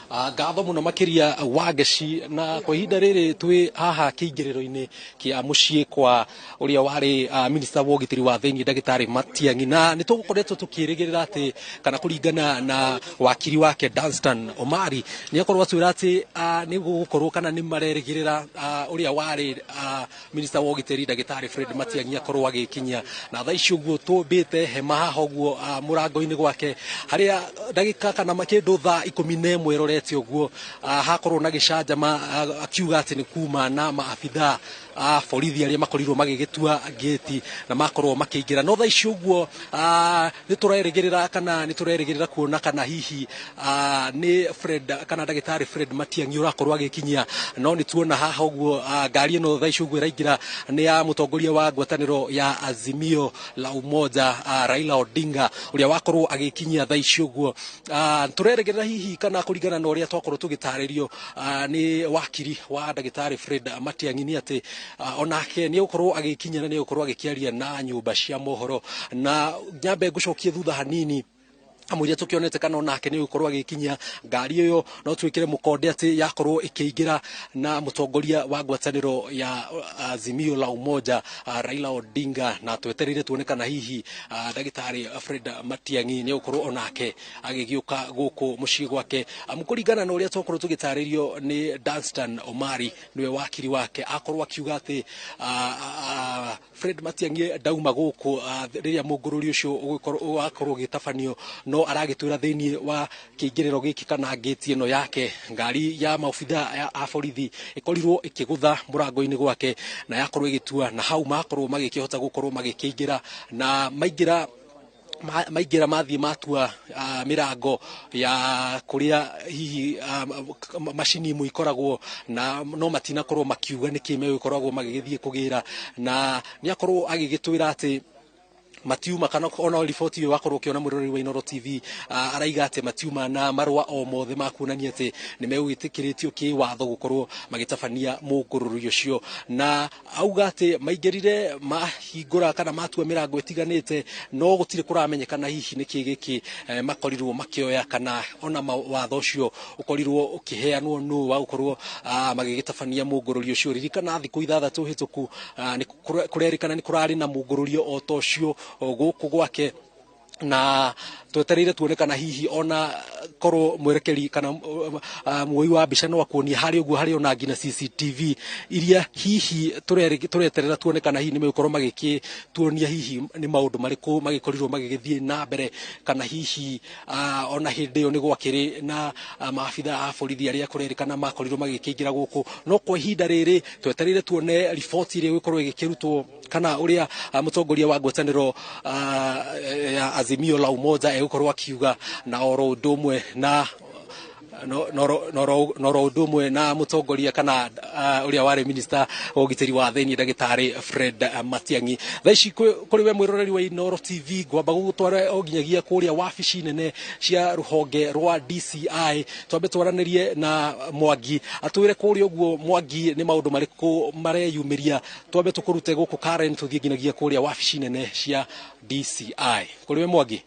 Ngatho muno makiria Wangeci. Na kwa ihinda rĩrĩ twĩ haha kĩingĩrĩro-inĩ kĩa mũciĩ kwa ũrĩa warĩ minister wa ũgitĩri wa thĩinĩ, ndagĩtarĩ Matiang'i, na nĩ tũgũkoretwo tũkĩrĩgĩrĩra atĩ kana kũringana na wakiri wake Danstan Omari nĩ akorwo atwĩra atĩ nĩ gũgũkorwo kana nĩ marerĩgĩrĩra ũrĩa warĩ minister wa ũgitĩri, ndagĩtarĩ Fred Matiang'i, akorwo agĩkinyia. Na thaa ici ũguo tũmbĩte hema haha ũguo mũrango-inĩ gwake, harĩa ndagĩka kana makĩndũ thaa 11 ĩrorete ũguo hakorwo na gĩcanjama, akiuga atĩ nĩ kuma na maabithaa a borithi arĩa makorirwo magĩgĩtua ngĩti na makorwo makĩingĩra. No thaa ici ũguo nĩ tũrerĩgĩrĩra kana nĩ tũrerĩgĩrĩra kuona kana hihi nĩ Fred kana ndagĩtarĩ Fred Matiang'i ũrakorwo agĩkinyia. No nĩ tuona haha ũguo ngari ĩno thaa ici ũguo ĩraingĩra nĩ ya mũtongoria wa ngwatanĩro ya Azimio la Umoja, Raila Odinga, ũrĩa wakorwo agĩkinyia thaa ici ũguo. Tũrerĩgĩrĩra hihi kana kũringana na ũrĩa twakorwo tũgĩtarĩrio nĩ wakiri wa ndagĩtarĩ Fred Matiang'i nĩ atĩ onake nĩ egũkorwo agĩkinyia na nĩ egũkorwo agĩkĩaria na nyũmba cia mohoro. Na nyambe ngũcokie thutha hanini amũiria tũkĩonete kana onake nĩ gũkorwo agĩkinyia ngari ĩyo. No twĩkĩre mũkonde atĩ yakorwo ĩkĩingĩra na mũtongoria wa ngwatanĩro ya Azimio la Umoja, Raila Odinga, na twetereire tuone kana hihi ndagĩtarĩ Fred Matiang'i nĩ egũkorwo onake agĩgĩũka gũkũ mũciĩ gwake. Amu kũringana na ũrĩa twakorwo tũgĩtarĩrio nĩ Danstan Omari, nĩwe wakiri wake, akorwo akiuga atĩ Fred Matiang'i ndauma gũkũ rĩrĩa mũngũrũri ũcio wakorwo ũgĩtabanio. No aragĩtwĩra thĩinĩ wa kĩingĩrĩro gĩkĩ kana ngĩti ĩno yake, ngari ya maobitha a borithi ĩkorirwo ĩkĩgũtha mũrango-inĩ gwake na yakorwo ĩgĩtua, na hau makorwo magĩkĩhota gũkorwo magĩkĩingĩra, na maingĩra maingĩra mathiĩ matua mĩrango ya kũrĩa hihi macini imwe ikoragwo, na no matinakorwo makiuga nĩkĩ megũkoragwo magĩgĩthiĩ kũgĩra. Na nĩ akorwo agĩgĩtwĩra atĩ matiuma kana ona riboti ĩyo wakorwo ũkĩona, mwĩroreri wa Inooro TV, araiga atĩ matiuma na marũa o mothe ma kuonania atĩ nĩ megũgĩtĩkĩrĩtio kĩwatho gũkorwo magĩtabania mũngũrũri ũcio. Na auga atĩ maingĩrire, mahingũra kana matua mĩrango ĩtiganĩte, no gũtirĩ kũramenyekana hihi nĩkĩ gĩkĩ makorirwo makĩoya kana ona watho ũcio ũkorirwo ũkĩheanwo nũ wa gũkorwo magĩgĩtabania mũngũrũri ũcio. Ririkana thikũ 6 hĩtũku nĩ kũrerĩkana nĩ kũrarĩ na mũngũrũrio o ta ũcio gũkũ gwake, na twetereire tuone kana hihi ona korwo mwerekeri kana muoi wa mbica no akuonia harĩ ũguo harĩ ona nginya CCTV iria hihi tũreterera tuone kana hihi nĩ megũkorwo magĩkĩtuonia hihi nĩ maũndũ marĩkũ magĩkorirwo magĩgĩthiĩ na mbere, kana hihi ona hĩndĩ ĩyo nĩ gwakĩrĩ na maabitha a borithi arĩa kũrerĩkana makorirwo magĩkĩingĩra gũkũ. No kwa ihinda rĩrĩ twetereire tuone riboti ĩrĩa ĩgũkorwo ĩgĩkĩrutwo kana ũrĩa mũtongoria wa ngwatanĩro ya Azimio la Umoja egũkorwo akiuga, na oro ũndũ ũmwe na noro ũndũ ũmwe na mũtongoria kana ũrĩa warĩ minister wa ũgitĩri wa thĩinĩ, ndagĩtarĩ Fred Matiang'i. Thaa ici kũrĩ we mwĩroreri wa Inooro TV, ngwamba gũgũtwara o nginyagia kũrĩa wabici nene cia rũhonge rwa DCI, twambe twaranĩrie na Mwangi atwĩre kũrĩa ũguo. Mwangi, nĩ maũndũ marĩkũ mareyumĩria? Twambe tũkũrute gũkũ Karen tũthiĩ nginyagia kũrĩa wabici nene cia DCI. Kũrĩ we, Mwangi.